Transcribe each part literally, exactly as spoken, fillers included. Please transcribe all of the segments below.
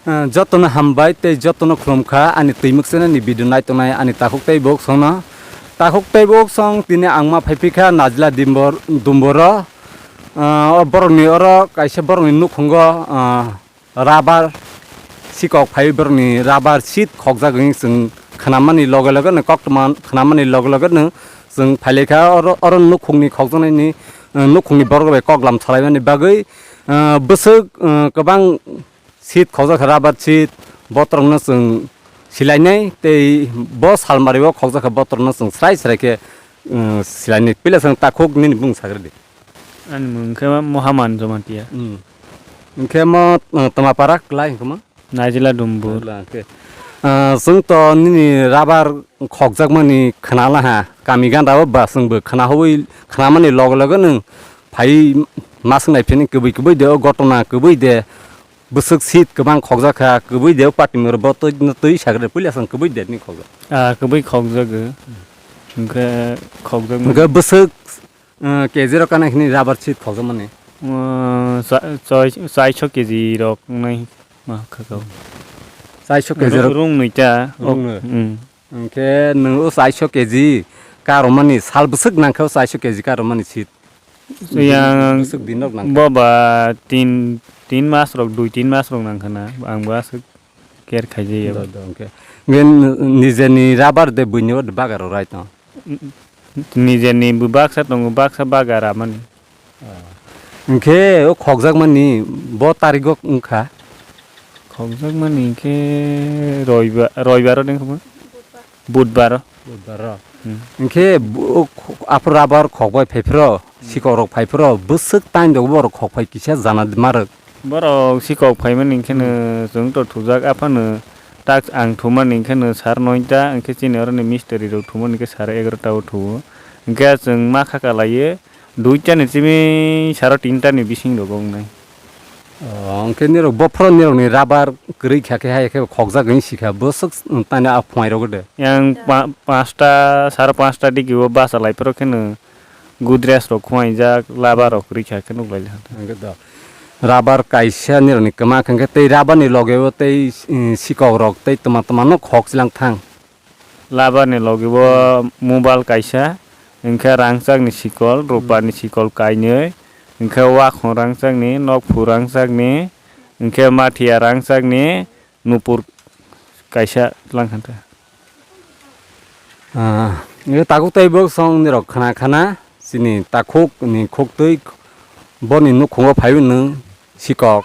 Eh, jotono hambai tei jotono khulumkha ani twimwk channel ni video naitongnai ani takhuk tei bok songno. Takhuk tei bok song tini ang ma phaiphikha Najla Dimbor, Dumboro. Eh, o borokni oro kaisa borokni nukhungo, eh, rubber sikok phai borokni rubber seed khokjak wngwi chwng khnamani loge loge no koktma khnamani loge loge no chwng phailaikha oro, oro nukhungni khokjaknaini, eh, nukhungni borok bai koklam salaimani bagwi, eh, bwswk, eh, kwbang seed khokjak kha, rubber seed, botrokno chwng silainai tei bo salmari o khokjak kha botrokno chwng srai srai khe, um, silainai. Puila chwng takhuk nini bumung sagridi. Ani mung khe Mohaman Jamatia. Hmm. Hwnkhe mo, uh, Twmapara kwlai hwnkhe mo? Najila Dumbur. Najila, hwnkhe. Uh, chwng to nini rubber khokjakmani khwnala ha, kami ganda o ba chwngbo khwnaui, khwnamani loge loge nwng phai maswk nai phini kwbwi kwbwi de o gotona kwbwi de. Bwswk seat kwbang khokjak kha, kwbwi de o party moro bo twi, twi sagre puila chwng kwbwi de ni khokjak. Ah, kwbwi khokjago. Hwnkhe khokjak. Hwnkhe bwswk, uh, K G rok kana hini rubber seat khokjak mani. Uh, sa-, choi, chaiso K G rok nai ma khakao. Chaiso K G rok. Rung, rung nwi ta. Rung nwi. Hmm. Hwnkhe nwng o chaiso K G karomani sal bwswk nangkha o chaiso K G karomani seat. Yang bwswk din rok nangkha. Bo ba tin, tin mas rok, dui tin mas rok nangkha na, ang bo aswk care khaijaya. Do, do, hwnkhe. Hwnkhe nijeni rubber de buini o bagar rok rai tong? Nijeni bo baksa tongo, baksa bagar amani. Ah. Hwnkhe o khokjakmani bo tarigo wngkha? Khokjakmani hwnkhe roiba-, roibaro de wngkha bo? Budbaro. Budbaro. Hmm. Hwnkhe bo-, o kho-, aphuru rubber khokbai phaiphuru, hmm, sikhok rok phaiphuru, bwswk time rok borok khokphai kisa jana di marwk. Borok sikhok phaimani hwnkhe no, hmm, chwng to thujak aphano tak ang thumani hwnkhe no sar noita, hwnkhe chini oroni mistri rok thumani hwnkhe sar egarota o thuo. Hwnkhe chwng ma kha kalaiyo, duita ni simi saro tinta ni bising rogo wngnai. O, hwnkhe nirok bophoro nirokni rubber kwrwi kha khe hai khe khokjak wngwi sikha bwswk tani a phunai rogo de. Yang pa-, panchta, saro panchta digi o basa lai phoro kheno Godrej rok khwlaijak, rubber rok kwrwi kha khe nuk lai kha. Hwnkhe do rubber kaisa nirokni kwma hwnkhe tei rubber ni loge o tei, mm, sikhok rok tei twma twma no khok chilang thang. Rubber ni logi bo mobile kaisa, hwnkhe rangchak ni sikol, rupa ni sikol kainwi, hwnkhe wakhong rangchak ni, nokphu rangchak ni, hwnkhe mathiya rangchak ni, nupur kaisa lang kha. Ah, hwnkhe takhuk tei bwswk song nirok khna khna. Chini takhuk ni khuktwi boni nukhungo phaiwi nwng sikhok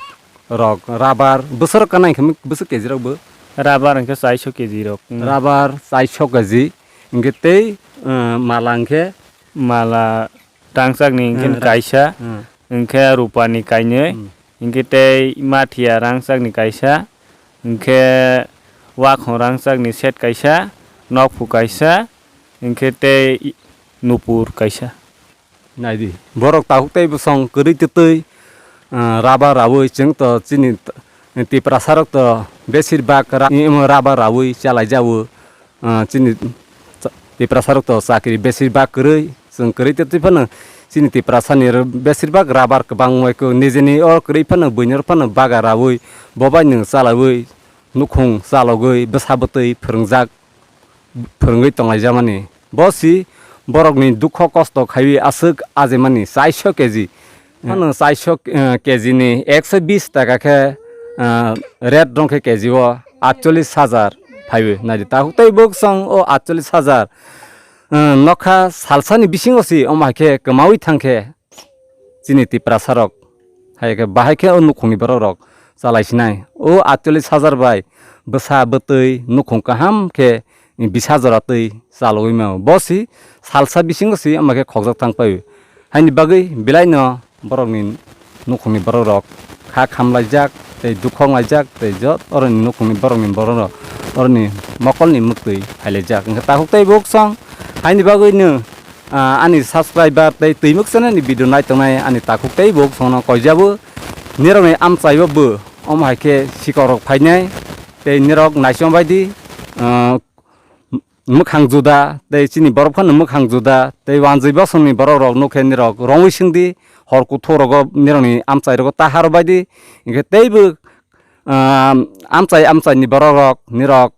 rok rubber bwswk kana hwnkhe bwswk K G rok bo? Rubber hwnkhe chaiso K G rok. Hmm. Rubber chaiso K G hwnkhe tei, eh, mala hwnkhe? Mala rangchak ni hwnkhe, eh, ra-, kaisa, hmm, hwnkhe rupa ni kainwi, hmm, hwnkhe tei mathiya rangchak ni kaisa, hwnkhe wakhong rangchak ni set kaisa, nokphu kaisa, hwnkhe tei nupur kaisa. Naidi, borok takhuk tei bwswng kwrwi twtwi, ah, rubber raui chwng to chini t-, Tiprasa rok to besir bak ra-, imo rubber raui chalaijao, ah, chini cha-, Tiprasa rok to chakri besir bak kwrwi chwng kwrwi twtwi phano chini Tiprasa ni ro-, besir bak rubber kwbang wngwi kho nijini o kwrwi phano buini rok phano baga raui bobai nwng chalaiwi nukhung chalogwi bwsa bwtwi phwrwngjak. Phwrwngwi tonglaijamani. Bo si borokni dukho kosto khaiwi aswk ajimani chaiso K G. Phano chaiso, eh, K G ni ekso bis taka khe, eh, rate rwngkhe K G o atchollis hajar phaiwi. Naidi takhuk tei bwswng o atchollis hajar, eh, nokha salsani bisingo si omo hai khe kwmaui thangkhe. Chini Tiprasa rok hai khe bahai khe o nukhungni borok rok chalai sinai. O atchollis hajar bai bwsa bwtwi nukhung kaham khe bisa jora twi chalogwi mano. Bo si salsa bisingo si ama khe khokjak thang pai. Haini bagwi belai no borokni nukhungni borok rok kha khamlaijak tei dukho wnglaijak tei jot oroni nukhungni borokni borok rok oroni mokolni mwktwi phailaijak. Hwnkhe takhuk tei bwswng haini bagwi no, ah, ani subscriber tei twimwk channel ni video nai tongnai ani takhuk tei bwswngno koijabo nirokni amchaibo bo omo hai khe sikhok rok phainai tei nirok naising baidi, ah, mwkhang juda tei chini borok phano mwkhang juda tei wanjwi bosongni borok rok nukhe nirok rongwi singdi hor kuthuk rogo nirokni amchai rogo ta haro baidi hwnkhe teibo ah, amchai amchai ni borok rok nirok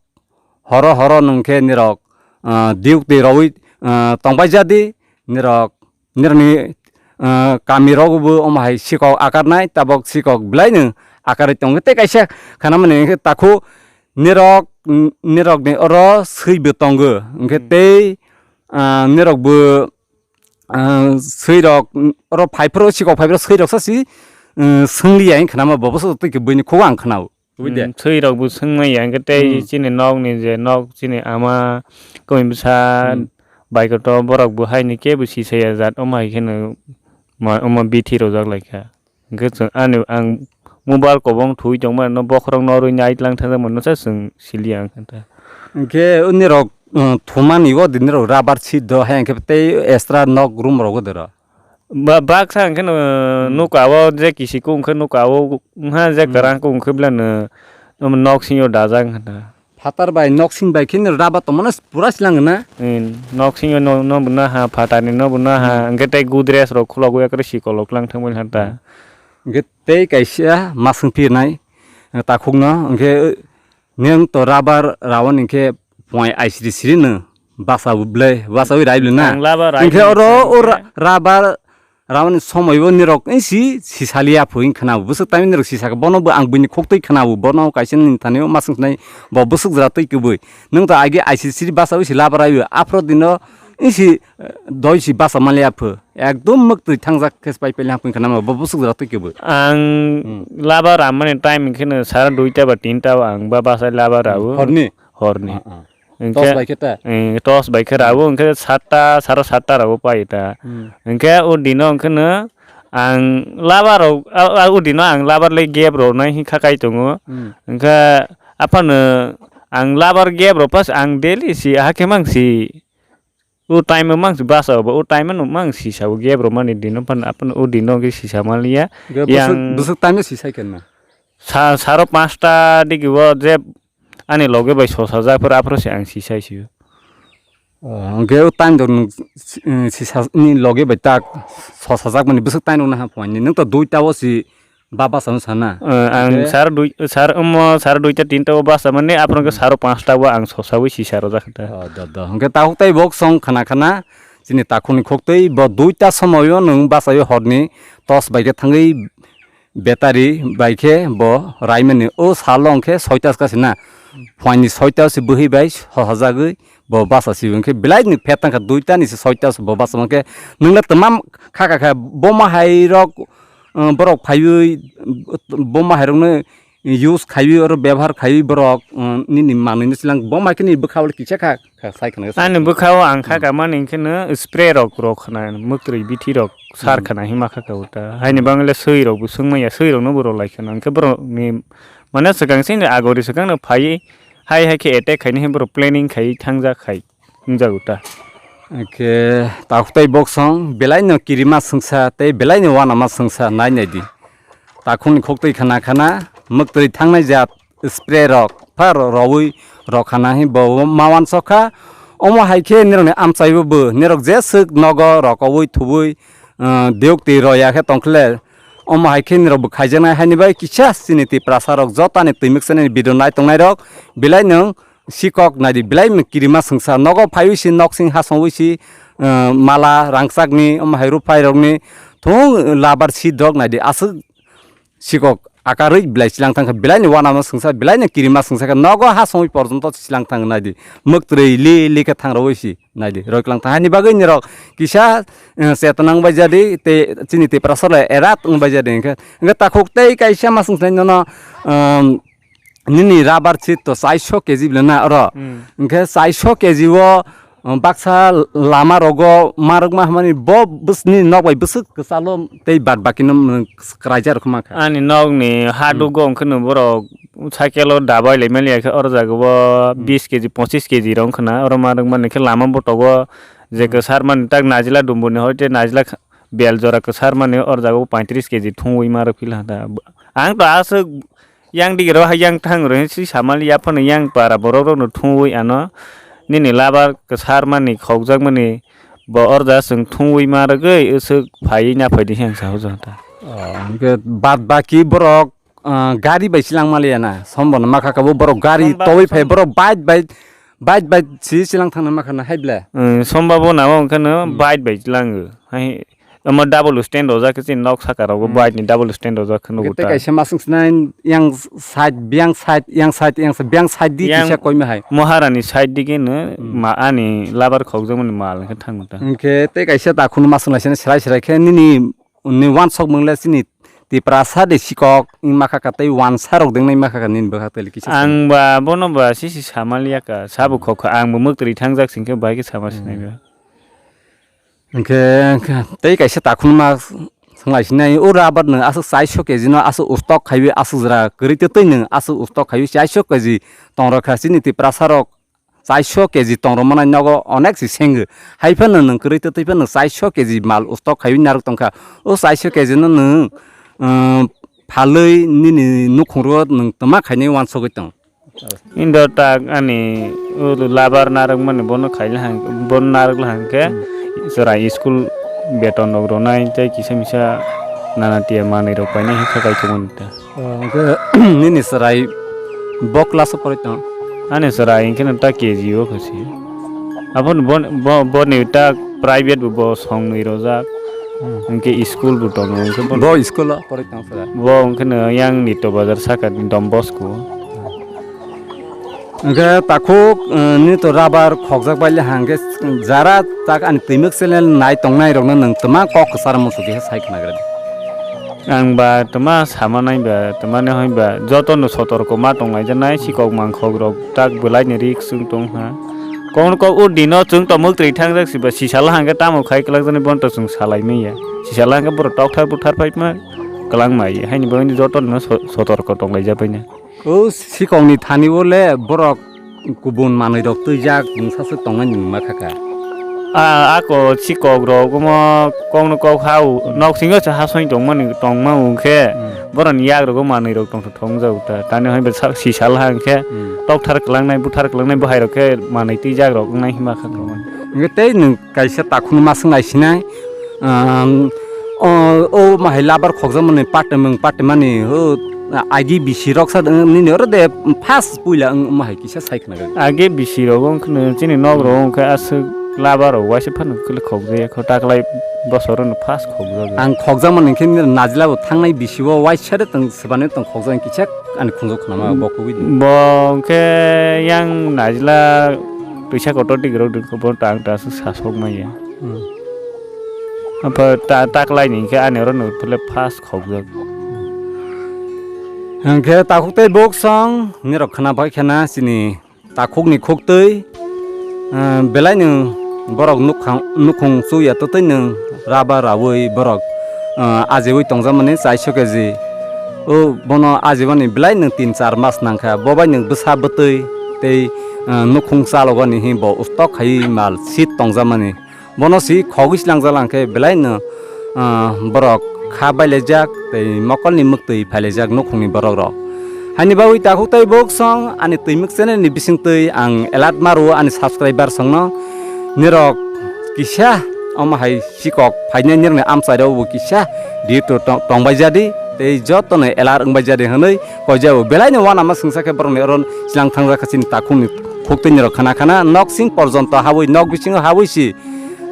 horo horo nwng khe nirok, ah, duty rwui, ah, tongbai jadi nirok nirokni, ah, kami rogo bo omo hai sikok akarnai tabok sikok belai no akarwi tongo tei kaisa khana mani hwnkhe takhu nirok, nirok ni oro swi bo tongo hwnkhe Hmm. tei, ah, nirok bo, ah, swi rok oro phai phuru sikok phai phuru swi rok sa si, ah, swngli ya hwnkhe khana ma bo bwswk twi khe buini khugo ang khna o. Obwi de. Hmm, swi rok bo swngmai ya hwnkhe tei Hmm. chini nok ni je nok chini ama koi bwsa Hmm. bai koto borok bo hai ni kebo sisa ya jat omo hai kheno ma-, omo bithi rojak lai kha. Hwnkhe chwng ani ang mobile kobong thwi tongmani no bokhorok norwi nai tlang thangjakmani no sa chwng siliya ang khe ta. Hwnkhe unirok, uh, thumani o dinirok rubber sheet do hai hwnkhe tei extra nok room rogo dero. Ba-, baksa hwnkhe no, Hmm. nuka o je kisi kung khe nuka o wngha je Hmm. kwrang kung khe belano nok singyo dajak wngkha ta. Phatar bai nok sing bai khe rubber tongmano pura silang na? Hmm, nok singyo no, no bo naha, phatar ni no bo naha, Hmm. hwnkhe tei Godrej rok khulogwi ekre sikolok lang thangbai kha ta. Hwnkhe tei kaisa ma swng pirnai, eh, takhukno, hwnkhe, eh, nwng to rubber rawani hwnkhe puai aisiri siri no basa bo ble, basa wi rai ble na. Ang rubber rai Hwnkhe ble oro o hwnkhe ra-, rubber rawani somoi bo nirok isi sisaliya pho wng khna bo. Bwswk time nirok sisaka bono bo ang buini khoktwi khna bo. Bono kaisa ni thani ma swng khnai bo bwswk jora twi kwbwi. Nwng to agi aisiri siri basa wi si rubber rai bo. Aphro dino isi, eh, doi si basa maliya pho. Ekdom mwktwi thangjak khe pai pai hapung khna ma bo bwswk jora twi kebo. Ang Hmm. laba ramani time hwnkhe no sara duita ba tinta o ang ba basa laba rao. Horni? Horni. Ah, ah. Hwnkhe Tos bai khe ta? Eh, tos bai khe rao, hwnkhe satta, sara satta rao pai ta. Hmm. Hwnkhe o dino hwnkhe no ang laba rao, a, a, o dino ang laba le gap rao nai hwnkha kai tongo. Hmm. Hwnkhe aphano ang labar gap rao pas ang daily si hakhe mang si. O time o mang si basa o, o time o mang si sa o gap rok mani dino phan apan o dino khe si sa maliya. Ge Yang bwswk, bwswk time o si sai khe na? Sa, saro panchta digi o je ani loge bai sosa jak phuru aphuru se ang si sai si o. Oh, hwnkhe o time rok nwng si, si sa ni loge bai tak sosa jak mani bwswk time rok naha phone ni. Nwng to duita o si Ba basa no sana. Eh, ang Hwnkhe sar dui, sar omo, sar duita tinta o basa mani, aphuru hwnkhe Hmm. saro panchta o ang sosawi sisa rojak kha ta. Oh, do, do. Hwnkhe takhuk tai bok song khana khana, chini takhukni khoktwi bo duita somoyo nwng basayo horni torch bai khe thangwi battery bai khe bo raimani. O salo hwnkhe soita swkha sina. Phuaini soita se bwhwi bai sohajagwi bo basa si hwnkhe belai ni phet tangkha duita ni se soita se bo basa hwnkhe nwng le twmam kha kha kha bo ma hai rok. Uh, borok phaiwi, bo mahairokno use khaiwi, oro bebohar khaiwi borok, uh, nini manwino silang bo maikhe ni bwkha o kisa kha, kha sai khna. Ani bwkha o ang kha Hmm. kha mani hwnkhe no spray rok rok khna, mwktwi bithi rok sar Hmm. khna hima kha kha uta. Haini Hmm. bangwi le swi rok bo swngmaya, swi rok no bo rw lai khna. Hwnkhe borok ni mane swkang sini agori swkang no phaiwi hai hai khe attack khaini hai borok planning khai thangjak khai. Wngjago ta. Hwnkhe takhuk tai bok song belai no kirima swngsa tei belai no uanama swngsa nai nai di. Takhukni khoktwi khana khana mwktwi thangnai jat spray rok pha ro-, rowi rok khana hi bo ma uansuk kha. Omo hai khe nirok ni amchai bo bo nirok je swk nogo rokowi thuwi, uh, deuk twi roya khe tongkhle omo hai khe nirok bo khaijaknai haini bai kisa chini Tiprasa rok jotani twi mwksanani video nai tongnai rok belai no sikok naidi belai no kirima swngsa nogo phaiwi si nok sing hasongwi si, uh, mala rangchakni omo hai ruphairokni thung labar seat rok naidi aswk sikok akarwi belai chilang thangkha belai ni uanama swngsa belai ni kirima swngsa khe nogo hasongwi porjonto chilang thang naidi mwktwi li li khe thang rwwi si naidi roi klang thang haini bagwi nirok kisa, uh, chetona wng bai jadi tei chini Tiprasa le erat wng bai jadi hwnkhe hwnkhe takhuk tei kaisa ma swngsa nono, um, Nini rubber seat to chaiso K G bwle na oro. Hmm. Hwnkhe chaiso K G o, um, baksa lama rogo ma rwkma hwnmani bo bwsni nok bai bwswk kwchalo tei bad baki no, um, kwraija rwkma kha. Ani nok ni ha Hmm. dugo hwnkhe no borok cycle o dabai lai mani ya khe oro jaga o Hmm. bis K G, pochis K G rok wngkha na oro ma rwkmani khe lama botogo je Hmm. kwchar mani tak najila dumbu ni hoi tei najila kha-, bel jora kwchar mani oro jaga o paitris K G thungwi ma rwk phi la da. Ang to aswk Yang digi rok hai yang thang rw si samali yaphano yang para borok rok no thungwi ano nini labar kwsar mani khokjak mani bo orja chwng thungwi ma rwgwi uswk phaiwi na phaidi heng sa hojong ta. Oh, hwnkhe bad baki borok ah, gari bai chilang maliya na, sombo no makha kabo borok gari Somba, towi phai, som- borok bike bai, bike bai si chilang thangna makha na hai ble. Hmm, somba bo nabo wngkha no Hmm. bike bai chilango. Hai, omo double stand rojak khe chini nok saka rogo Hmm. bike ni double stand rojak khe nugo Tei ta. kaisa masung sinai yang side, biang side, yang side, yang side, biang side di Yang kisa koima hai. Moharani side di khe no Hmm. ma ani labar khokjakmani mal khe thangma ta. Hwnkhe tei kaisa takhunu masung lai sini serai serai khe nini Ni wansok mwngle chini Tiprasa de sikok wngma kha ka tei wansa rok dengnai ma kha ka nini bwkha twi kisa. Ang ba bono ba sisi sama liya ka, sabo khok kha, ang bo mwktwi thangjak sing khe bai khe sama sinai ba. Hwnkhe, hwnkhe tei kaisa takhunma swng lai sinai, o rubber nwng aswk chaiso keji no aswk ustok khaiwi aswk jora kwrwi tei twi nwng aswk ustok khaiwi chaiso keji tong rw kha chini Tiprasa rok. Chaiso keji tong rw manai nogo onek si sengwi. Hai phano nwng kwrwi twtwi phano chaiso keji mal ustok khaiwi narwk tong kha. O chaiso keji no nwng, um, phalwi nini nukhung ro nwng twma khainai wansugwi tong. Indo tak ani o labar narwk mani bono khaila hang, bono narwk la hang khe chwrai school beton rok ronai tei kisa misa nana tiya manwi rok painai hwnkha kaichomani ta. Oh, hwnkhe nini chwrai bo class o poroi tong? Ani chwrai hwnkhe no ta K G o khe si. Aboni bo, bo, boni ta private bo, bo songnwi rojak. Hmm. Hwnkhe school bo tongo, hwnkhe bo Bo school o poroi tong chwrai? Bo hwnkhe no yang Nito Bazar saka ni Don Bosco. Hwnkhe takhuk, eh, ni to rubber khokjak bai le hang khe jara tak ani twimwk channel nai tongnai rokno nwng twma kok kwchar muchung khe sai khna gra di. Ang ba twma sama nai ba, twmani hoi ba, joto no sotorko ma tong lai janai, sikok mangkhok rok tak belai ni risk chwng tong ha. Kon kok o dino chwng to mwktwi thangjak si ba, sisala hang khe tamo khai kwlak jani bonto chwng salai manya. Sisala hang khe borok tokthar buthar pai ma kwlang mai, haini bagwi joto no so-, sotorko tong lai ja pai na. O sikokni thani o le borok kubun manwi rok twijak mungsa swk tongnai nwng ma kha kha. A, ako sikok rok omo kokno kok ha u, nok singo se ha soi tongmani tongma u khe Hmm. boroni yak rogo manwi rok tong thong jak ta. Tani hoi be sak si sal ha khe Hmm. tokthar kwlangnai, buthar kwlangnai, bahai rok khe manwi twijak rok wngnai hima kha kha. Hwnkhe tei nwng kaisa takhuk ma swng nai sinai, um, o, o mahai labar khokjakmani patemung patemani, o, agi bisi rok sa, nini oro de first puila wng mahai kisa sai khna gani. Agi bisi rok wng khwna chini nok rok wng khe aswk labar rok waisa phano khwlai khokjaya kho taklai bosor no first khokjak. Ang khokjakmani khe nini najla bo thangnai bisi o waisa de tong swbani tong khokjak kisa ani khunju khwnama bo kubui di. Bo hwnkhe yang najla twisa kotor dik rok dun khe bo tang ta aswk sa sok maya. Hmm. Apa ta, taklai ni khe ani oro no phule first khokjak. Hwnkhe takhuk tei bok song nirok khna bai khana chini takhuk ni khuk twi, ah, belai no borok nukhang, nukhung chuya twtwi no raba rawi borok, ah, ajiwi tongjakmani chaiso keji. O bono ajibani belai no tin char mas nangkha, bo bai no bwsa bwtwi tei, ah, nukhung chalogani hi bo ustok khai mal sit tongjakmani. Bono si khogwi slangjak lang khe belai no, ah, borok kha bailaijak tei mokolni mwktwi phailaijak nukhungni borok rok. Haini bagwi takhuk tei bok song ani twimwk channel ni bisingtwi ang alert ma rwo ani subscriber songno. Nirok kisa omo hai sikok phainai nirokni amchai rok bo kisa di to tong, tongbai jadi tei jotono alert wngbai jadi hwnwi koijabo belai no uanama swngsa khe borokni oro silang thangjak kha chini takhukni khuk twi nirok khana khana nok sing porjonto habwi nok bisingo habwi si.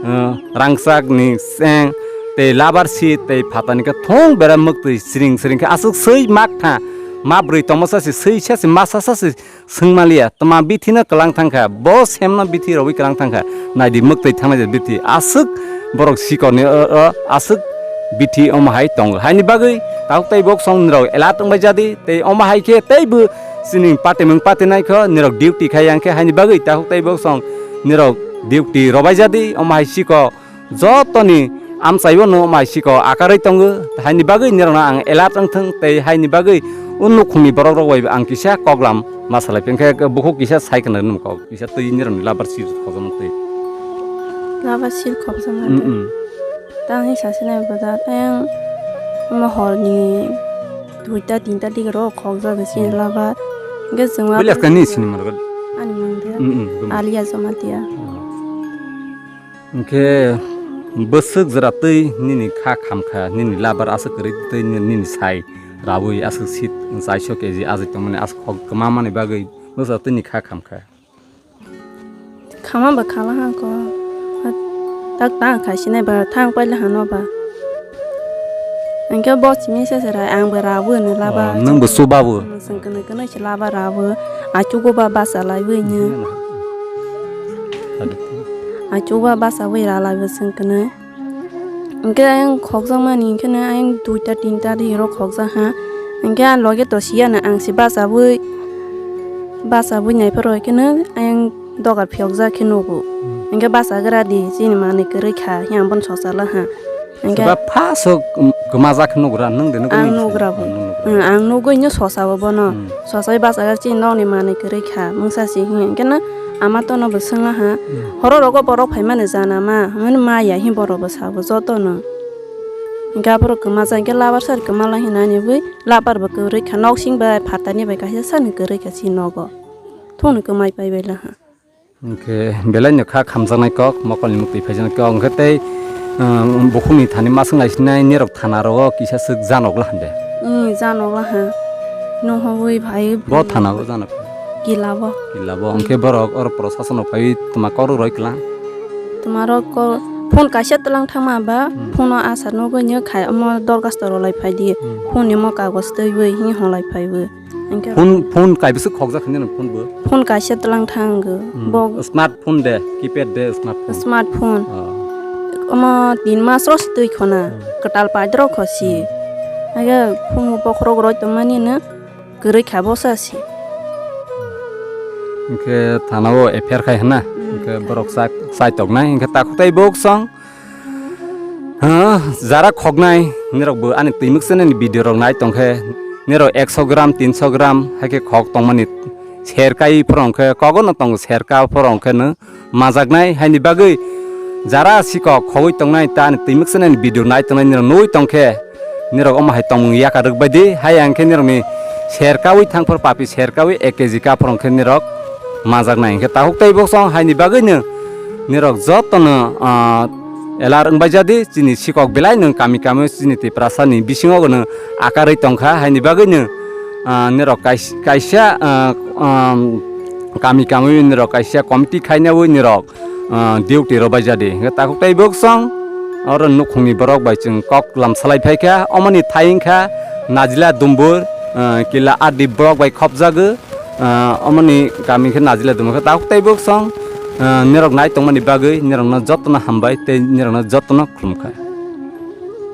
Ah, rangchak ni seng tei labar si tei phatani khe thung bera mwktwi siring siring khe aswk swi mak tha ma bwrwi tongma sa si swi sa si ma sa sa si swng maliya twma bithi no kwlang thang kha bo sem no bithi rogwi kwlang thang kha naidi mwktwi thangnai je bithi aswk borok sikor ni o, o, aswk bithi omo hai tongo haini bagwi tabuk tei bok song nirok alert wngbai jadi tei omo hai khe tei bo chini party mung party nai kho nirok duty khai yang khe haini bagwi tabuk tei bok song nirok duty robai jadi omo hai siko jotoni amchaibo no mai siko akarwi tongo, haini bagwi nirokno ang alert wngthung tei haini bagwi o nukhungni borok rok bai ang kisa koklam ma salai phai, hwnkhe bukhuk kisa sai khna nung kok, kisa twi nirokni labar sil khojama twi. Labar sil khojama Mm, twi. mm. Tang hi sasi nai bwdar, ayang mohorni duita tinta diga rok khokjak chini Mm. labar. Hwnkhe chwng Bwlek labar kani sil sini manrwkha. Ani mung de. Mm, mm, gumbo. Alia Jamatia. Mm. Hwnkhe bwswk jora twi nini kha khamkha, nini labar aswk kwrwi twi nini, nini sai rawi aswk sit chaiso keji ajai tongmani aswk khok kwma mani bagwi bwsa tini kha khamkha. Khama ba khala ha ko. Tak tang khai sinai ba thang paila hano ba. Angke bo simi se sera ang ba rawi ni laba. Oh, nang bo suba bo. Sengkene kene se laba rawi. Achugo ba basa lai wi ni. Achugo ba basa wi ra lai wi sengkene. Hingke ayang khokjakmani hingke no ayang duita tinta ri rok khokjak ha. Hingke a loge to siya no ang se bachai, bachai naiphuru hingke no ayang dogar phiyokjak khe nugo. Hingke bachagra di chini manwi kwrwi kha hingke ang bono sochala ha. Hingke ba pha sok kwmajak khe nugra nwng de nugwi ang nugra bo. Ang nugwi no sochabo bono. Sochai bachagra chini nokni manwi kwrwi kha mungsa si hingke no ama tono bo swngla ha. Horo rogo borok phaimani jana ma, hwnwi ma ya hi borok bo sabo jotono. Hingke aphuru kwmajak hingke labar sari kwmalai hinani bui labar bo kwrwi kha, noksing bai phatani bai kaisa sani kwrwi kha si nogo. Thungni kwmai pai bai laha. Hingke belai no kha khamjaknai kok, mokolni muktwi phaijaknai kok, hingke tei, um, bukhukni thani maswk naisinai nirok thana rogo kisa swk janok lahande. Janok laha. Nohogwi phai. Bo thana bo janok. Kila bo. Kila bo, hingke borok oro prosason rok phaiwi tuma kok rok roi klang. Tuma rok ko phone kaisa tlang thangma ba, phone o asar nugwi nyo khai omo dorkhasto rw lai phai di. Phone ni mo kagoj twi wi hi hwn lai phai wi. Hingke phone, phone kaibwswk khokjak hinwi phone bo. Phone kaisa tlang thang go. Bo smartphone de, keypad de, smartphone. Smartphone. Omo tin mas rok se twi khona, kwtal paidrok kho si. Hingke phone bo bokhorok roi tongmani no. Kwrwi kha bwsa se. Hingke thana o F I R khai hwnna. Hingke borok chai toknai. Hingke takhuk tei bok song. Jara khoknai nirok bo ani twi mwksanani video rok nai tongkhe nirok ekso gram, tinso gram hai khe khok tongmani ser kai phoro hwnkhe kogono tongo ser ka phoro hwnkhe no. Majaknai haini bagwi jara sikok khogwi tongnai ta ani twi mwksanani video nai tongnai nirok nugwi tongkhe nirok omo hai tongmung yaka rwkbai di. Hai ang khe nirokni ser kaui thangphor papi ser kaui ek kg kaphor hwnkhe nirok majaknai hwnkhe takhuk tei bosong haini bagwino nirok jotono, ah, elar wngbai jadi chini sikok belai no kami kami chini Tiprasani bisingo no akarwi tongkha haini bagwino, ah, nirok kais-, kaisa, ah, um, kami kami nirok kaisa committee khainaui nirok, ah, duty rwbai jadi. Hingke takhuk tei bwsong oro nukhungni borok bai chwng kok lam salai phaikha. Omoni thai wngkha Najila Dumbur, ah, Kila R D block bai khopjago. Ah, omoni kami khe Najila Dumbur khe takhuk tei bwsong, ah, nirok nai tongmani bagwi nirokno jotono hambai tei nirokno jotono khulumkha.